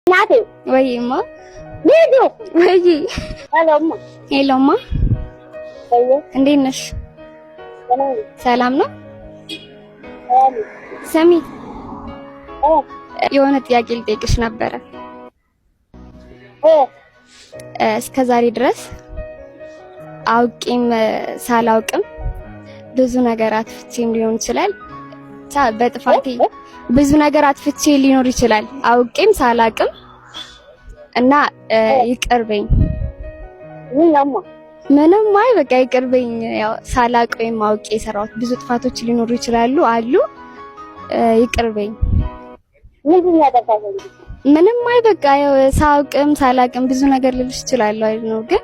እናቴ። ወይማ። ሊዱ። ወይ። Hello እማ። Hello ማ። ወይ። እንዴት ነሽ? ደህና ነኝ። ሰላም ነው? ሰላም ነኝ። ስሚ፣ የሆነ ጥያቄ ልጠይቅሽ ነበረ። እስከ ዛሬ ድረስ አውቄም ሳላውቅም ብዙ ነገር አጥፍቼም ሊሆን ይችላል። ብቻ በጥፋቴ ብዙ ነገር አጥፍቼ ሊኖር ይችላል፣ አውቄም ሳላውቅም፣ እና ይቅር በይኝ። ምን ነው እማ? ምንም፣ አይ በቃ ይቅር በይኝ። ያው ሳላውቅ ወይም አውቄ የሰራሁት ብዙ ጥፋቶች ሊኖሩ ይችላሉ አሉ። ይቅር በይኝ። ምንድን ነው ያጠፋሽው? ምንም፣ አይ በቃ ያው ሳውቅም ሳላውቅም ብዙ ነገር ልልሽ እችላለሁ አይደል ነው፣ ግን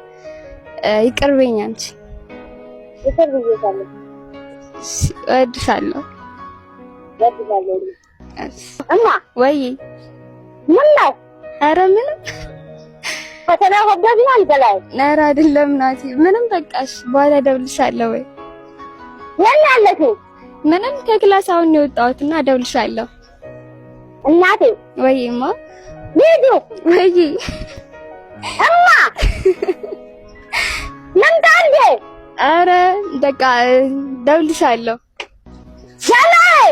ይቅር በይኝ አንቺ። ይቅር ብዬሻለሁ። እሺ፣ እወድሻለሁ። እወድሻለሁ። እሺ። እማ። ወይ። ምን ነው? ኧረ ምንም። ፈተና ወደድ ነው አንተ ላይ? ኧረ አይደለም ናቲ፣ ምንም በቃ እሺ፣ በኋላ እደውልልሻለሁ። ወይ። የት ነው ያለሽው? ምንም፣ ከ class አሁን ነው የወጣሁት እና እደውልልሻለሁ። እናቴ። ወይማ። ሊዱ። ወይ። እማ፣ ልምጣ እንዴ? ኧረ በቃ እደውልልሻለሁ። ሰላይ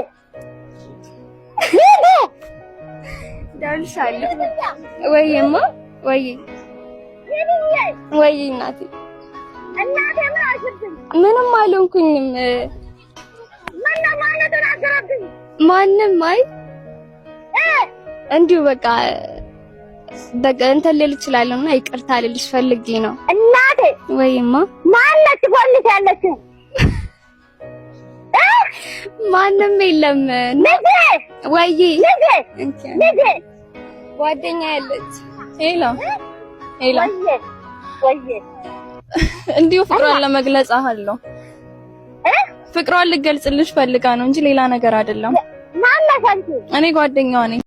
ሊዱ። እደውልልሻለሁ። ወይማ፣ ወይ። ሊዱዬ። ወይ እናቴ። እናቴ፣ ምን አልሽብኝ? ምንም አልሆንኩኝም። ምን ነው፣ ማነው ተናገረብኝ? ማንም፣ አይ እንዲሁ በቃ በቃ እንትን ልል እችላለሁ እና ይቅርታ ልልሽ ፈልጌ ነው። እናቴ። ወይማ። ማነች ጎንሽ ያለችው? ማንም የለም። ልጄ። ወይ። ልጄ፣ ልጄ። ጓደኛ ያለች። Hello hello። ወዬ ወዬ። እንዲሁ ፍቅሯን ለመግለጽ አህል ነው። እ ፍቅሯን ልገልጽልሽ ፈልጋ ነው እንጂ ሌላ ነገር አይደለም። ማነሽ አንቺ? እኔ ጓደኛዋ ነኝ።